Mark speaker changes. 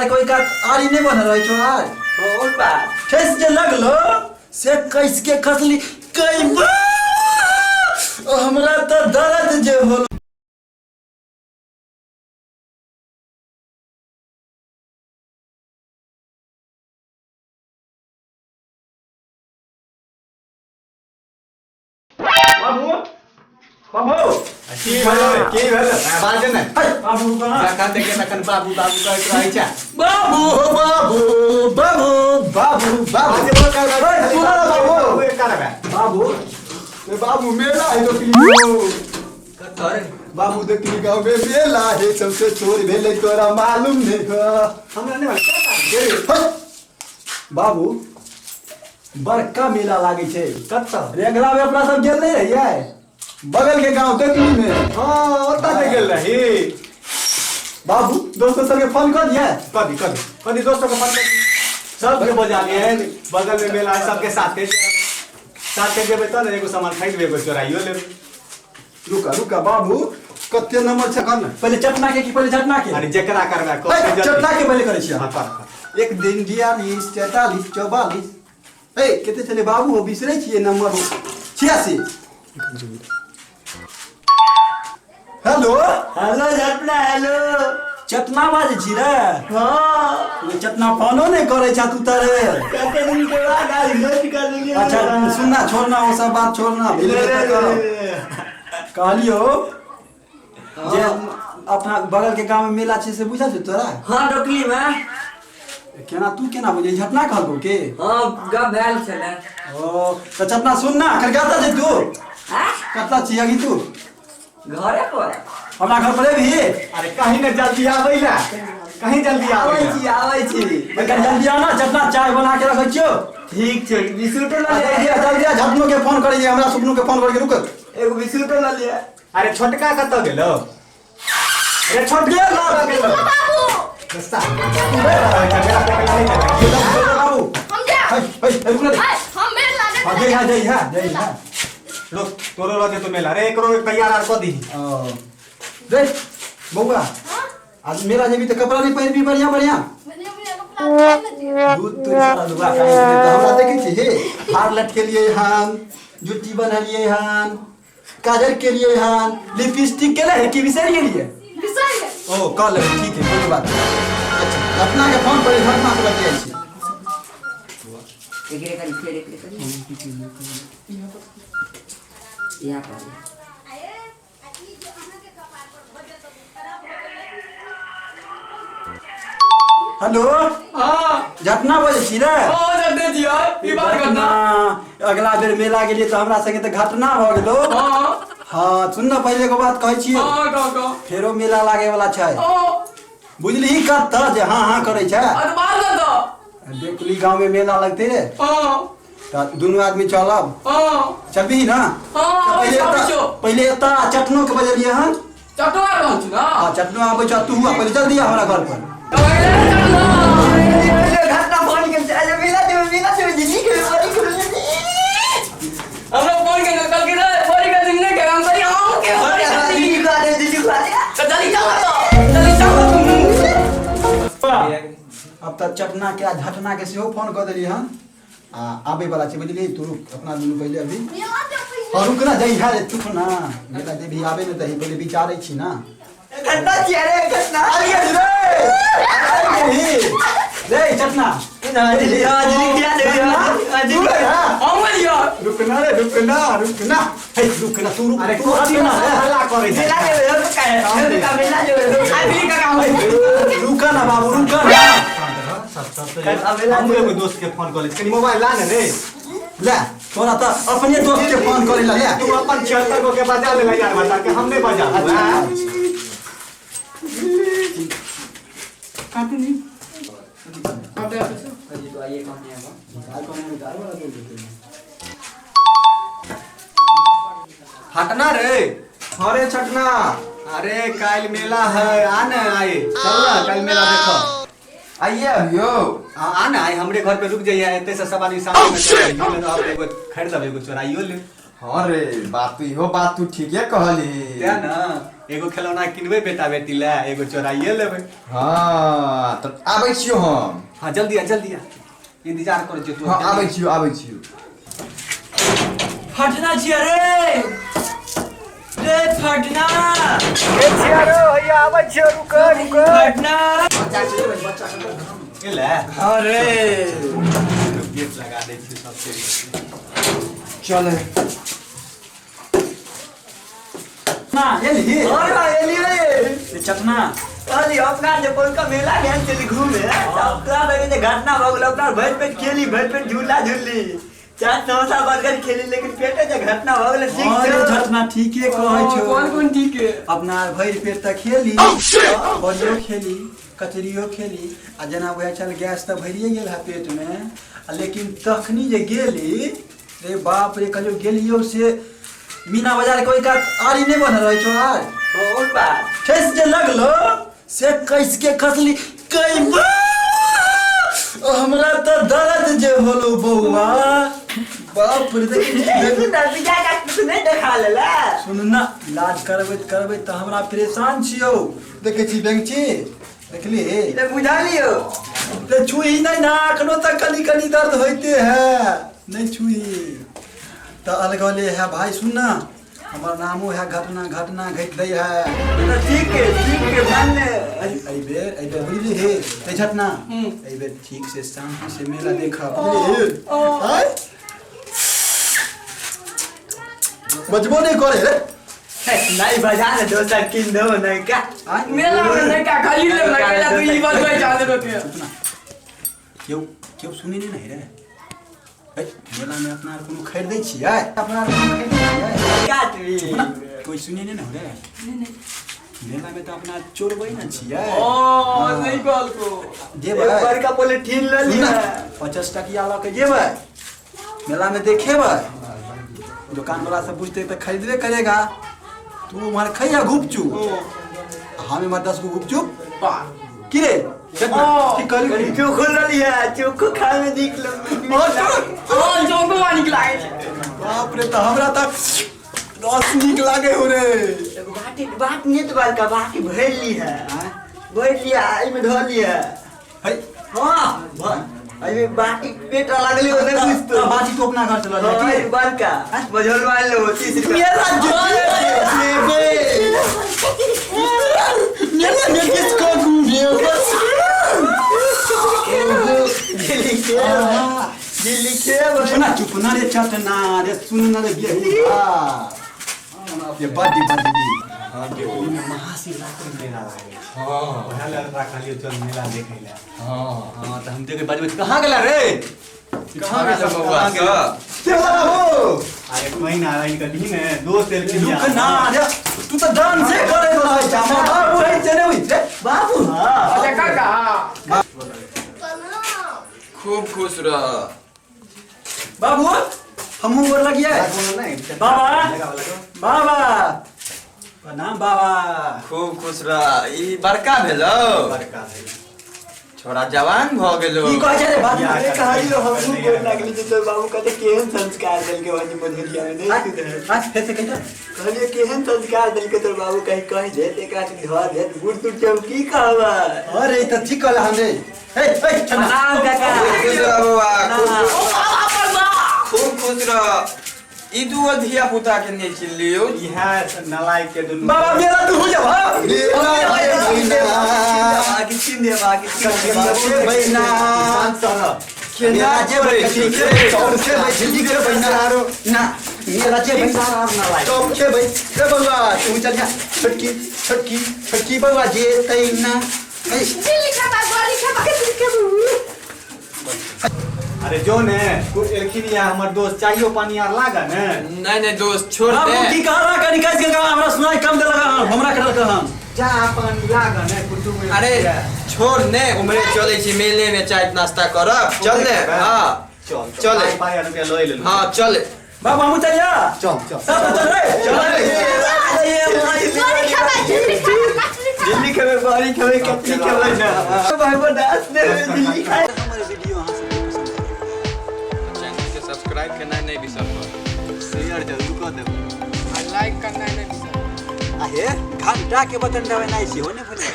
Speaker 1: के ओहि कात आरी नहि बनल रहै छौ आर
Speaker 2: और बात
Speaker 1: ठेस जे लगलो से कस के खसली कई हमरा तऽ दर्द जे होलो।
Speaker 3: बाबू, बाबू,
Speaker 4: की भेल, की भेल? बाज ने।
Speaker 3: बाबू कहाँ?
Speaker 4: जखन देखे तखन बाबू बाबू कहैत रहै छै।
Speaker 1: बाबू बाबू बाबू बाबू बाबू।
Speaker 4: बाजे बोल कर।
Speaker 1: ओए, सुनो ना बाबू।
Speaker 4: करबे
Speaker 1: बाबू
Speaker 4: ए बाबू, मेला है देखली।
Speaker 2: कतऽ रे?
Speaker 4: बाबू देखली, गाँव में मेला है, सबसे चोर भेलै, तोरा मालूम नहीं हो? हमरा नहीं मालूम क्या काम
Speaker 1: हट। बाबू, बड़का मेला लागै छै।
Speaker 4: कतऽ?
Speaker 1: रेगला में अपना सब गेल नहीं रहियै?
Speaker 4: बगल के गाँव देखली में। हाँ, ओतऽ नहीं गेल रही।
Speaker 1: बाबू, दोस्तों सबके फोन कर दिया।
Speaker 4: कदी कदी कदी, दोस्तों को फोन कर, सबके बजा लिए। बगल में मेला है, सबके साथे साथे जेबै तब ने एगो सामान खरीदबै, एगो चोराइयो लेबै।
Speaker 1: रुका रुका बाबू, कते नंबर छै कन? पहिले चटना के की पहिले झटना के?
Speaker 4: अरे जेकरा करबै कर।
Speaker 1: ए, चटना के पहिले करै छियै।
Speaker 4: हाँ, कर कर।
Speaker 1: 1 दिन 42 43 44, ए कते छलै बाबू हो, बिसरै छियै नंबर हो। 86। हेलो।
Speaker 2: हेलो झटना, हेलो।
Speaker 1: चटना बाजै छी रे?
Speaker 2: हाँ।
Speaker 1: ओ चटना, फोनो नहि करै छा तू तर।
Speaker 2: कते दिन के बाद आज भेंट कर लेलियै।
Speaker 1: अच्छा सुनना, छोड़ना वो सब बात छोड़ना, मिलबे तऽ करब। कहलियो जे अपना बगल के गांव में मेला छै से बुझल छौ तोरा?
Speaker 2: हाँ, डोकली में।
Speaker 1: केना तू केना बुझै? झटना कहलकौ के?
Speaker 2: हाँ, गप भेल छलै।
Speaker 1: ओ तऽ चटना, सुन ना, एखन कतऽ छै तू?
Speaker 2: आँ?
Speaker 1: कतऽ छी अभी तू?
Speaker 2: घरे पर।
Speaker 1: हमरा घर पर एबही?
Speaker 4: अरे कहीं ने जल्दी आबै ला, कहीं जल्दी आबै
Speaker 2: आबै
Speaker 4: ला।
Speaker 2: छी, आबै छी।
Speaker 1: कनि जल्दी आना चटना, चाय बना के रखै छियौ।
Speaker 2: ठीक छै, बिस्कुटो लऽ
Speaker 1: जल्दी
Speaker 2: लिअ।
Speaker 1: आ, जल्दी आ। झटनो के फोन करै छियै, हमरा सुपनो के फोन करके रुक।
Speaker 2: एगो बिस्कुटो लऽ लिअ।
Speaker 4: अरे छोटका कतऽ गेलो? अरे छोटका कतऽ गेलो?
Speaker 5: बाबू।
Speaker 4: दस्ता।
Speaker 1: बाबू।
Speaker 5: हम जा।
Speaker 1: है है है, रुक ना।
Speaker 5: है, हम मेला
Speaker 1: हाँ,
Speaker 5: देखै।
Speaker 1: जई हाँ, जई हाँ, जई हाँ।
Speaker 4: रुक, तोरो रह जेतो मेला रे, एकरो तैयार आर कऽ दीही।
Speaker 1: ओ रे बौआ।
Speaker 5: हाँ?
Speaker 1: आज मेला जेबी तऽ कपड़ा नहीं पहिरबी बढ़िया बढ़िया?
Speaker 5: बढ़िया बढ़िया कपड़ा पहिरने छियै।
Speaker 1: दूध तू सारा लुगा काटि देने तऽ हमरा देखै छी हे, हार लटकेलियै हन, जुट्टी बन्हलियै हन, काजर केलियै हन, लिपस्टिक केले है कि बिसरि गेलियै?
Speaker 5: बिसरि गेल।
Speaker 1: ओ कऽ लेबै, ठीक है, कोनो बात नहीं। अच्छा, अपना के फोन करी, घटना से बतियाइ छी।
Speaker 2: एकरे करी, फेर एकरे करी। यहाँ पर।
Speaker 1: हेलो।
Speaker 3: हाँ।
Speaker 1: झटना बजै छी रे?
Speaker 3: हाँ, जल्दी दिया ई बात करना।
Speaker 1: घटना, अगला बेर मेला गेलियै तऽ हमरा संगे तऽ घटना भऽ गेलो।
Speaker 3: हाँ।
Speaker 1: हाँ, सुन ने, पहिले एगो बात कहै छियौ।
Speaker 3: हाँ, कहो कहो।
Speaker 1: फेरो मेला लागे वाला छै।
Speaker 3: ओ।
Speaker 1: बुझलिही कतऽ जे हाँ हाँ करै छै?
Speaker 3: अरे बात कर दो।
Speaker 1: देखली, गाँव में मेला लगते रे।
Speaker 3: हाँ।
Speaker 1: तऽ दुनू आदमी चलब।
Speaker 3: हाँ।
Speaker 1: चलबही ना?
Speaker 3: हाँ,
Speaker 1: पहिले
Speaker 3: आबै
Speaker 1: एतऽ
Speaker 3: छियौ।
Speaker 1: पहिले एतऽ चटनो के बजलियै हन।
Speaker 3: चटवा रहल छी ना?
Speaker 1: हाँ, चटनो आबै छौ, तू हुआ पहिले जल्दी आ हमरा घर पर।
Speaker 2: घटना फोन के अरे मेला देबै, मेला देबै, दिल्ली के बड़ी के।
Speaker 3: हमरा फोन के कल के रे फोन के दिन ने के हम करी हम के फोन के
Speaker 2: दीदी को दे, दीदी को दे।
Speaker 3: तो जल्दी चलो, तो जल्दी चलो तुम।
Speaker 1: अब तऽ चटना के आ झटना के सेहो फोन कऽ देलियै हन आ आबै वाला छै, बुझलियै? तू रुक, अपना दुनू पहिले अभी।
Speaker 5: मेला देखै।
Speaker 1: हाँ, रुक ना, जई है रे, चुप ना। मेला जेबही, आबे ने दही, पहिले विचारै छी ना।
Speaker 2: घटना छियै रे, घटना।
Speaker 1: आबि गेली रे, आबि गेली रे चटना। तू रे, हाँ।
Speaker 3: हम लियो।
Speaker 4: रुकना रे, रुकना रुकना।
Speaker 1: हे, रुक ना तू, रुक।
Speaker 4: अरे
Speaker 1: तू हट ना रे।
Speaker 4: हल्ला करै छै।
Speaker 2: मेला देबै, हम काहे मेला देबै?
Speaker 3: आदमी का काम है।
Speaker 1: रुका ना बाबू, रुका ना।
Speaker 4: हमरो एगो दोस्त के फोन कऽ लै छी, कनि मोबाइल ला ने रे।
Speaker 1: ले, तोरा तऽ अपने दोस्त के फोन करै ला, ले।
Speaker 4: तू अपन 76 गो के बजा ले यार, बता के हम नहीं बजा।
Speaker 1: अच्छा।
Speaker 2: तो आइए, कौन है वो?
Speaker 4: हटना रे।
Speaker 6: अरे छटना।
Speaker 4: अरे काल मेला है, आ ने आए, चल ना काल मेला देखो।
Speaker 6: आइए अभियो।
Speaker 4: हाँ, आ ना आए, हमरे घर पे रुक जाइए, एते से सब आदमी साथ में चल, एगो खरीदब, एगो चोराइयो ले।
Speaker 6: हाँ रे बात तू इहो बात तू ठीके कहली।
Speaker 4: तें ना एगो खिलौना किनबै बेटा बेटी ले, एगो चोराइए लेबै।
Speaker 6: हाँ तऽ आबै छियौ हम।
Speaker 4: हाँ जल्दी आ जल्दी आ, इंतजार करै छियौ तू।
Speaker 6: हाँ आबै छियौ आबै छियौ।
Speaker 3: फटना छियै रे रे फटना।
Speaker 2: के छियै रे भैया आबै छियौ रुक रुक।
Speaker 3: फटना
Speaker 4: एलै।
Speaker 3: हाँ रे
Speaker 4: गेट लगा दै छियै सबसे।
Speaker 6: चले
Speaker 1: ना एली।
Speaker 2: और एली रे
Speaker 1: चटना
Speaker 2: कहली अपना जे कोलका मेला गेल चली घूमे अपना लगे जे घटना भ गेल। अपना भरि पेट खेली भरि पेट झूला झूलली चाट समोसा बर्गर खेली लेकिन पेटे जे घटना भ गेल। ठीक
Speaker 1: अरे
Speaker 2: छै
Speaker 1: घटना ठीके कहै छौ।
Speaker 3: कोन कोन ठीक है?
Speaker 1: अपना भरि पेट तऽ खेली, बड़ियो खेली, कचरियो खेली आ जेना वएह चल गैस तऽ भरिए गेल है पेट में। आ लेकिन तखनी जे गेली रे बाप रे कहलियो गेलियो से मीना बाजार के ओहि कात आरी नहि बनल रहै छौ आर
Speaker 2: बहुत बात
Speaker 1: ठेस जे लगलो से कस के खसली कई हमरा तऽ दर्द जे होलो बौआ बाप रे। देखी
Speaker 2: नहीं देखा लेला।
Speaker 1: सुन ना इलाज करबैत करबैत तऽ हमरा परेशान छियौ। देखै छी बेंगची देखली
Speaker 2: बुझा लियौ
Speaker 1: रे छुही नहीं ना एखनो तक कनी कनी दर्द होइते है नहीं छुही तऽ अलगले है भाई। सुन ना हमर नामो है घटना घटना घटि दै है।
Speaker 2: ठीक है मान ले।
Speaker 1: एहि बेर बुझली हे ते घटना एहि बेर ठीक से शांति से मेला देखब बुझली। बजबो नहीं करे रे।
Speaker 2: नहीं बजा ने दोसर किन दो नहीं का
Speaker 3: मेला में नहीं का खाली ले लगेला तू ई बात भाई जाने रोके।
Speaker 1: क्यों क्यों सुनी नहीं रे? मेला में अपना आर कोनो खरीदै छियै? अपना आर कोनो खरीदै छियै?
Speaker 2: काटबी
Speaker 1: कोई सुनी नहीं ना रे। मेला में तो अपना चोरबै ना छियै।
Speaker 3: ओ सही कहल को
Speaker 1: जेबै
Speaker 2: बड़का पॉलिथीन ल लिया
Speaker 1: 50 टकिया ल के जेबै मेला में देखेबै। दुकान वाला सब पूछते तो खरीदबे करेगा। तू उम्हर खैया गुपचुप हम इम्हर 10 गो गुपचुप की रे ठीक कहली।
Speaker 2: चोखो ल लिया चोखो खाए में निक लग
Speaker 3: चोखो निक लागे छै।
Speaker 1: बाप रे तऽ हमरा तऽ रस निक लागे हो रे।
Speaker 2: बाटी बाट नहीं तो बड़का बाटी भर ली है भर लिया एमे धर लिया
Speaker 1: है।
Speaker 2: हां एमे बाटी पेट लागले ओने कुछ
Speaker 1: तो बाटी तो अपना घर से ल जा
Speaker 2: ठीक बड़का बजल मार लो 30 रुपया
Speaker 1: मेरा जेबे मेरा में किसको घूमे बस
Speaker 2: दिल्ली के दिल्ली के
Speaker 1: सुना चुप ना रे चटना रे सुन ना रे गेहुआ ये बड़ी बड़ी।
Speaker 4: हां के महाशिवरात्रि मेला लागे छै। हां ओहे ले रखलियो चल मेला देखै ले।
Speaker 6: हां
Speaker 4: हां त हम देखे बजबै कहां गेला रे?
Speaker 6: कहां गेला बौआ सब?
Speaker 1: के वाला हो?
Speaker 4: अरे महीना रहि कभी ने दोस्त एलखिन।
Speaker 1: रुक ना रे तू त डांस करे रहै छै। हमर बाबू है चने होई रे
Speaker 2: बाबू। हां
Speaker 3: अच्छा काका
Speaker 6: खूब खुश रह
Speaker 1: बाबू। हमहू गोर लगिए बाबा बाबा प्रणाम बाबा।
Speaker 6: खूब खुश रह। ई बड़का भेलो
Speaker 4: बड़का भेलो
Speaker 6: छोरा जवान भ गेलो।
Speaker 1: की कहै छै रे बाबू?
Speaker 2: अरे कहलियो हमहू गोर लागली जे तोर बाबू कते केहन संस्कार देलके वही मधुरिया में नहीं सुधरल।
Speaker 1: हां फेर से कहिता
Speaker 2: कहलियो केहन संस्कार देलके तोर बाबू कहीं कहि दे एकरा के धर दे गुड़ तुड़ के हम की कहबै।
Speaker 1: अरे त ठीक कहला हम रे। ए ए
Speaker 2: प्रणाम काका।
Speaker 6: खुश रह बौआ खूब खुश रह। ई दू धिया पुता के नहीं चिल्लियो
Speaker 4: इहा नलायक के दुनू
Speaker 1: बाबा मेला तू हो जा
Speaker 2: बाकी चिन दे बाकी
Speaker 1: बहिना
Speaker 6: केना जेबै
Speaker 1: ना मेला जेबै चौक जेबै रे बौआ तू चल जा छोटकी छोटकी छोटकी बौआ जेतै ना।
Speaker 5: दिल्ली खेबा गोली खेबा।
Speaker 4: अरे जो ने कुछ एलखिन या हमर दोस्त चाहियो पानी आर लागा ने।
Speaker 6: नहीं नहीं दोस्त छोड़ दे।
Speaker 1: बाबू की कहला कनी कस के हमरा सुनाई कम दे लगा हमरा करल हम
Speaker 4: जा पानी लागा ने कुटुम।
Speaker 6: अरे छोड़ ने उमरे चले छी मेले में चाय नाश्ता करब चल ने। हां
Speaker 4: चल
Speaker 6: चले
Speaker 4: पाई रुपया लय लेलु।
Speaker 6: हां चले
Speaker 1: बाबू हमहू चल जा
Speaker 4: चल चल
Speaker 1: सब चल रे
Speaker 6: चल रे।
Speaker 2: दिल्ली खेबै बहरी खेबै कतनी खेबै ना भाई बर्दाश्त नहीं होय दिल्ली खाए।
Speaker 1: हमर वीडियो अहाँ सबके पसंद आयल
Speaker 6: चैनल के सब्सक्राइब करना नहीं बिसरब।
Speaker 4: शेयर जरूर।
Speaker 6: कऽ देबै।
Speaker 3: आ लाइक करना नहीं बिसरबै।
Speaker 1: आ हे घंटा के बटन दबेनाइ सेहो नहि भूलबै।